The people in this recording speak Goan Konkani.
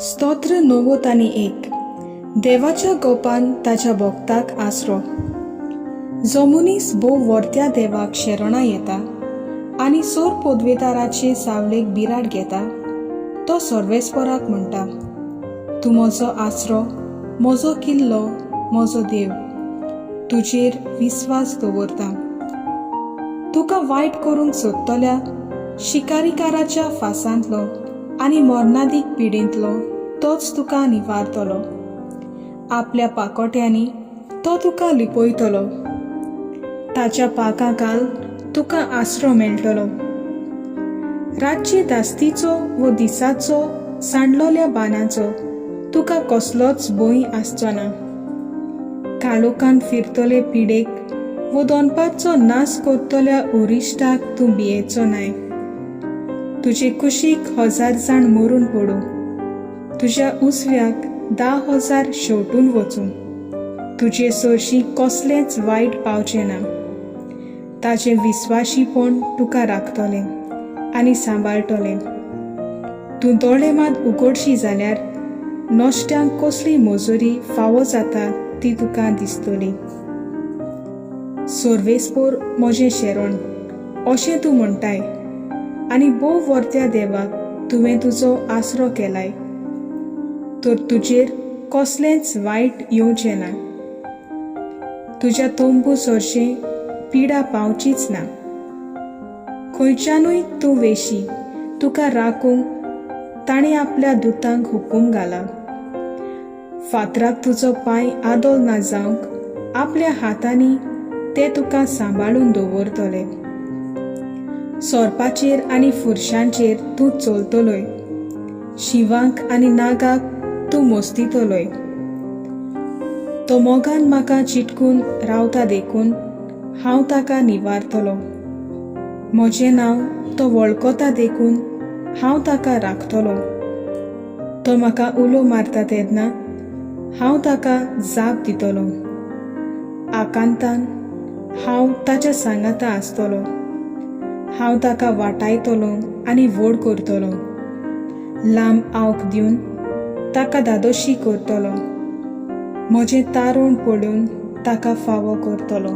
स्तोत्र 91. देवाच्या गोपान ताच्या भक्ताक आसरो. जो मनीस भोव व्हरत्या देवाक शरणां येता आनी सोर पदवेदाराचे सावळेक बिराड घेता तो सर्वेस्पराक म्हणटा, तूं म्हजो आसरो, म्हजो किल्लो, म्हजो देव, तुजेर विस्वास दवरता. तुका वायट करूंक सोदतल्या शिकारीकाराच्या फासांतलो आनी मरणादीक पिडेंतलो तोच तुका निवारतलो. आपल्या पाकोट्यांनी तो तुका लिपयतलो. ताच्या पाकां खाल तुका आसरो मेळटलो. रातचे धास्तीचो वो दिसाचो सांडलोल्या बाणाचो तुका कसलोच भंय आसचो ना. काळोखान फिरतले पिडेक वो दनपारचो नाश करतल्या अरिश्टाक तूं भियेचो नाय. तुजे कुशीक 1000 जाण मरून पडूं, तुज्या उसव्याक 10,000 शेवटून वचूं, तुजे सरशीं कसलेंच वायट पावचें ना. ताचें विस्वाशीपण तुका राखतलें आनी सांबाळटलें. तूं दोळे मात उगडशी जाल्यार नश्ट्यांक कसली मजुरी फावो जाता ती तुका दिसतली. सर्वेस्पोर म्हजें शेरण अशें तूं म्हणटाय आनी भोव व्हरत्या देवाक तुवें तुजो आसरो केलाय, तर तुजेर कसलेंच वायट येवचें ना. तुज्या तंबू सरशें पिडा पावचीच ना. खंयच्यानूय तूं वेशी तुका राखूंक ताणें आपल्या दुतांक हुकूम घाला. फातराक तुजो पांय आदोल ना जावंक आपल्या हातांनी ते तुका सांबाळून दवरतले. सोरपाचेर आनी फुरशांचेर तूं चलतलोय, शिंवाक आनी नागाक तूं मोस्तितलोय. तो मोगान म्हाका चिटकून रावता देखून हांव ताका निवारतलो. म्हजें नांव तो वळखता देखून हांव ताका राखतलो. तो म्हाका उलो मारता तेन्ना हांव ताका जाप दितलो. आकांतान हांव ताच्या सांगाता आसतलो. हांव ताका वाटायतलो आनी व्हड करतलो. लांब आवक दिवन ताका धादोशी करतलो. म्हजें तारूण पळोवन ताका फावो करतलो.